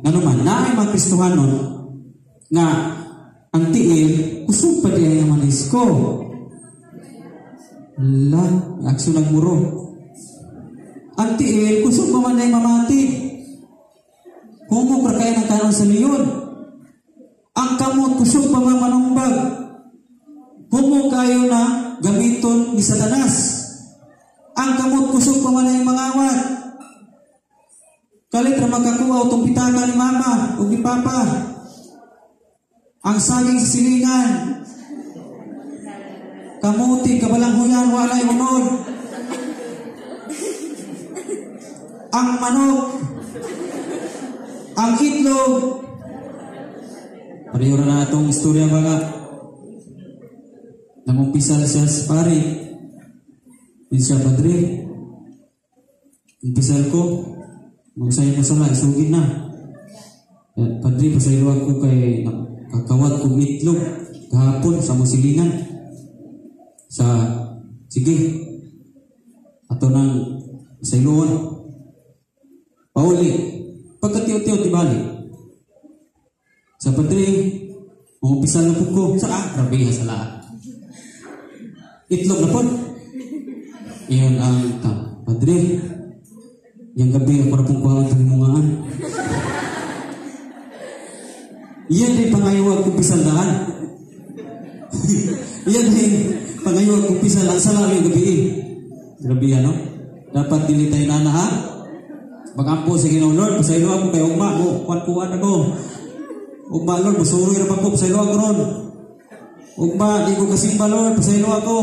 Ngano man, naay mga Kristohanon nga ang tiil, kusog pa diay nga manisko. La, akso nagmuro. Ang tiil, kusog pa man ay mamati. Humok ra kay ng kanon sa leyon. Ang kamot, kusog pa man manumbag. Humok kayo na gamiton ni Satanas. Ang kamot, kusog pa man ay mangawat. Kalit ra makakuha utong pitaka ni mama o ni papa. Ang saging sa silingan. Kamuti, kabalanghuyan, walay unod. Ang manok. Ang itlog. Pareho na atong istorya ba nga? Nangumpisal siya sa pari. Yun siya, padre. Umpisal ko. Magsaya mo sala, isugin na. Padre, pasaylo ako kay kakawat kong itlog kahapon sa musilingan. Sa, sige, ato nang pasayloon. Pauli, pagkatiyo-tiyo, tibali. Sa padre, umpisal na po ko. Sa, grabe nga sala. Itlog na po. Iyon ang padre, yung gabi ako na pong kuha ang himungaan. Iyan din pangayawag kong pisal daan. Iyan din pangayawag kong pisal ang sala yung gabi. Grabe ano? Dapat dili tayo nana ha? Magampo sa Ginoo Lord, pasaylo ako kay ugma mo, kuan-kuan ako. Ugma Lord, musuroy ra pa ko, pasaylo ako ron. Ugma, di ko kasimba Lord, pasaylo ako.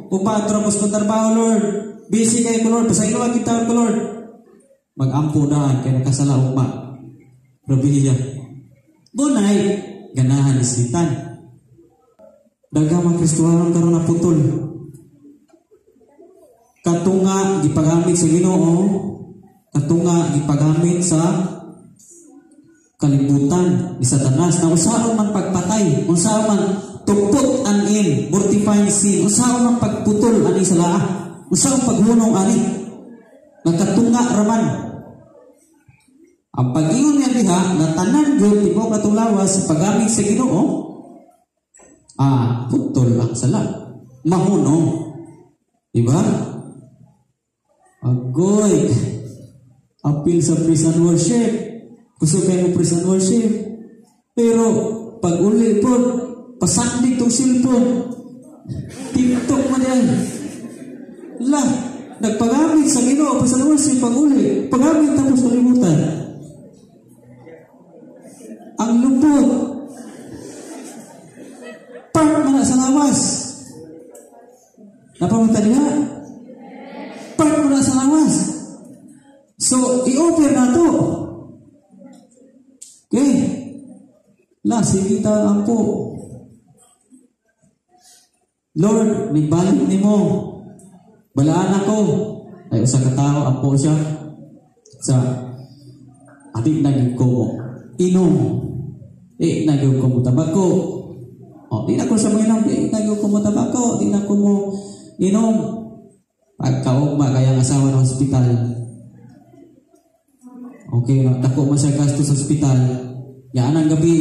Ugma, ato ra ko sa trabaho Lord. Busy kay ko Lord, pasaylo kita ko Lord. Magampo daan kay nakasala ugma. Grabe niya. Gunay, ganahan ni Satan. Daghang mga Kristohanon karon na putol. Katunga gipagamit sa Ginoo, katunga gipagamit sa kalibutan ni Satanas na unsaon man pagpatay, unsaon man to put an end, mortifying sin, unsaon man pagputol ani sa laa, unsaon paghunong ani, nagkatunga raman. Ang pag-ingon niya diha nga tanan gyud tibuok atong lawas paggamit sa Ginoo, putol ang sala, mahunong. Diba? Agoy, apil sa praise and worship. Gusto kayo mo praise and worship. Pero pag uli po, pasandig tong cellphone. TikTok man yan. La, nagpagamit sa Ginoo praise and worship pag uli. Pagamit tapos kalimutan. Ang lupot. Part man na sa lawas. Napamunta niya? Part man na sa lawas. So, i-offer na to. Okay. La, sige ta ang po. Lord, nagbalik nimo. Balaan ako. Ay, usa ka tao, ampo siya. Sa, adik naging ko mo. Inom. Eh, naging ko mo tabako. O, di na ko sa mo inom. Di naging ko mo tabako. Di na ko mo inom. Pagkaugma, kaya ang asawa ng hospital. Okay, dako man siya gasto sa ospital. Yaan ang gabi,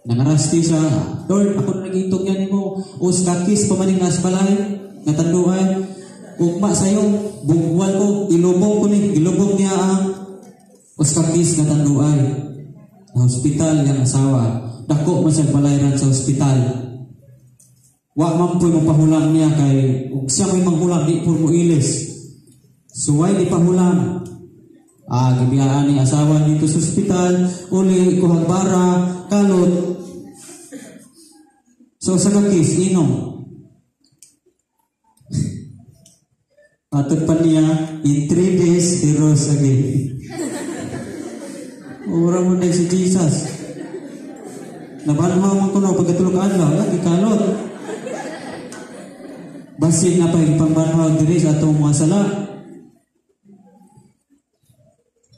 nangarasti siya. Lord, ako na nagitog yan mo. Os kakis, pamaning nas balay, natanduay. Ugma sa'yo, bugwal ko, ilubong ko ni, ilubong niya ang os kakis natanduay. Sa hospital yang asawa. Dako man siya balayran sa ospital. Wa man po'y mapahulam niya kay, ug siya may manghulam, di po mo ilis. So why di pahulam? Gibiyaan ni asawa dito sa ospital, uli, kuhag bara, kalot. So sa kakis, inom. Atod pa niya, in 3 days, he rose again. Ura mo na si Jesus. Nabanhaw man ko no, pagkatulog ka adlaw, lagi kalot. Basin na pa ipambanhaw diri sa atong mga sala.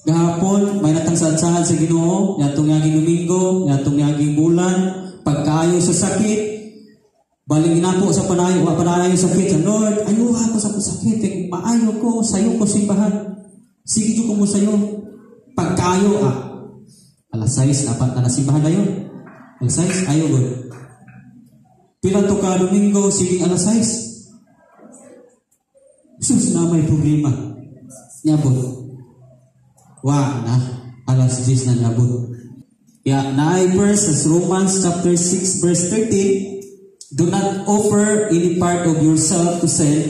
Gahapon, may natang saad-saad sa Ginoo, yatong yaging Domingo, yatong yaging bulan, pagkaayo sa sakit, baling inako sa panayo, wa panayo sakit sa Lord, ayuha ko sa sakit, kay kung maayo ko, sayo ko simbahan. Sige jud ko mo sayo. Pagkaayo. Alas 6, dapat na nasimbahan na yun. Alas 6, ayaw gud. Pila to ka Domingo, sige alas 6. Sus na may problema. Niabot. Wa na, alas 10 na niabot. Kaya naay verse sa Romans chapter 6 verse 13, "Do not offer any part of yourself to sin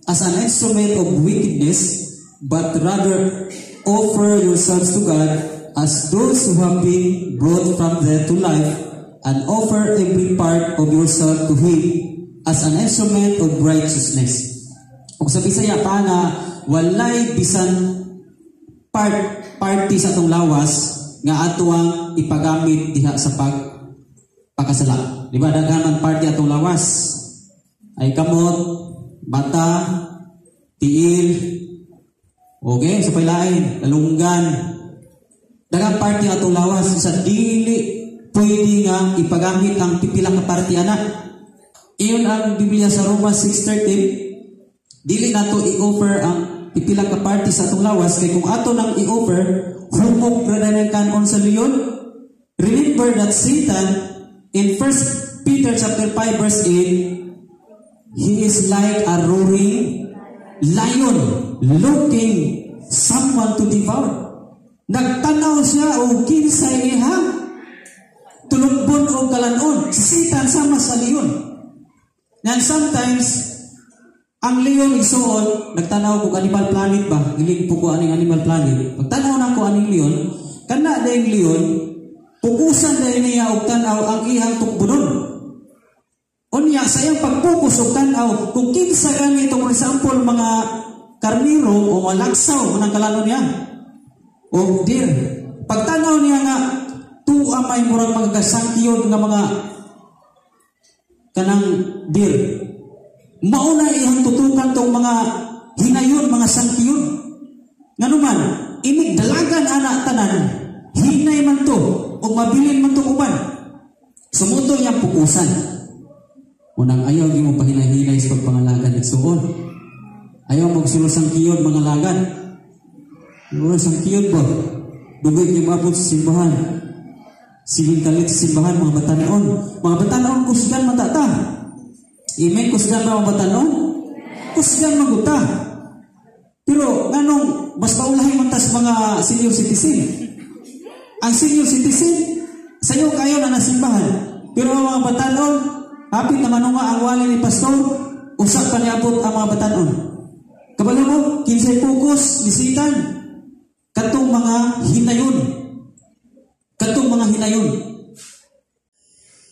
as an instrument of wickedness, but rather offer yourselves to God as those who have been brought from death to life, and offer every part of yourself to Him as an instrument of righteousness." Ug sa Bisaya pa nga, walay bisan party sa atong lawas nga ato ang ipagamit diha sa pag pakasala. Di ba daghan man party atong lawas? Ay kamot, mata, tiil, okay, sa pailain, lalunggan. Daghang party atong lawas sa dili pwede nga ipagamit ang pipila ka party ana. Iyon ang Biblia sa Roma 6:13. Dili nato i-offer ang pipila ka party sa atong lawas kay kung ato nang i-offer, humok ra na kanon sa leon. Remember that Satan in 1 Peter chapter 5 verse 8, he is like a roaring lion looking someone to devour. Nagtanaw siya og kinsay iha tulumbon o kalanon. Si Satan sama sa leon. And sometimes, ang leon, igsuon, nagtanaw ko Animal Planet ba? Gilig po ko aning Animal Planet. Pagtanaw na ko aning leon, kana na yung leon, pukusan na niya og tanaw ang ihang tukbunon. Unya, sa iyang pagpokus og tanaw, kung kinsa gani ito, for example, mga karniro o mga lagsaw, manang kalanon niya. O deer. Pagtanaw niya nga, tuwa may murag magagasangkiyon nga mga kanang deer. Mauna iyang tutukan tong mga hinayon, mga sangkiyon. Nganuman, inig dalagan ana tanan, hinay man to, o mabilin man to uban. Sumuto niyang pukusan. Unang ayaw di mo pahinay-hinay sa pagpangalagan, igsuon. Ayaw magsulo sangkiyon mga lagan. Wala sangkiyon ba? Dugay niyo maabot sa simbahan. Sige kalit sa simbahan, mga batanon. Mga batanon, kusgan matata. Amen, kusgan ba mga batanon? Kusgan maguta. Pero nganong mas maulahi man tas mga senior citizen? Ang senior citizen, sayo kayo na nasimbahan. Pero ang mga batanon, hapit na manunga ang wali ni pastor, usap pa niabot ang mga batanon. Kabalo mo, kinsay focus ni Satan? Katong mga hinayon. Katong mga hinayon.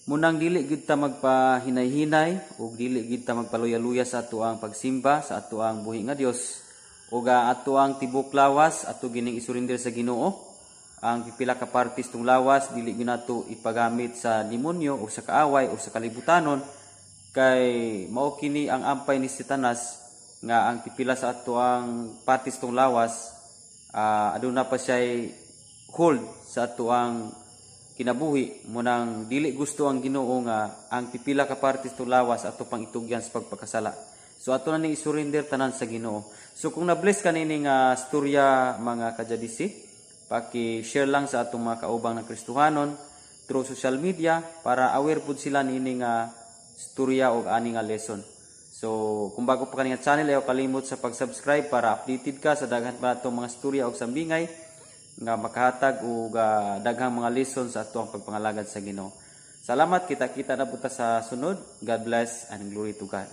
Munang dili gid ta magpahinay-hinay ug dili gid ta magpaluya-luya sa atoang pagsimba sa atoang buhi nga Dios ug atoang tibok lawas ato gining isurrender sa Ginoo. Ang pipila ka parties tung lawas dili gyud nato ipagamit sa demonyo o sa kaaway o sa kalibutanon kay mao kini ang ampay ni Satanas nga ang pipila sa atoang parties tung lawas aduna pa siya'y hold sa atoang kinabuhi. Munang dili gusto ang Ginoo nga ang pipila ka parties tung lawas ato pang itugyan sa pagpakasala. So ato na ni isurrender tanan sa Ginoo. So kung na-bless ka nini nga storya, mga kajadisi, paki-share lang sa atong mga kaubang ng Kristohanon through social media para aware pud sila niini nga storya og ani nga lesson. So kung bago pa kani nga channel, ayaw kalimot sa pag-subscribe para updated ka sa daghan pa atong mga storya og sambingay nga makahatag og daghang mga lesson sa atoang pagpangalagad sa Ginoo. Salamat, kita-kita na buta sa sunod. God bless and glory to God.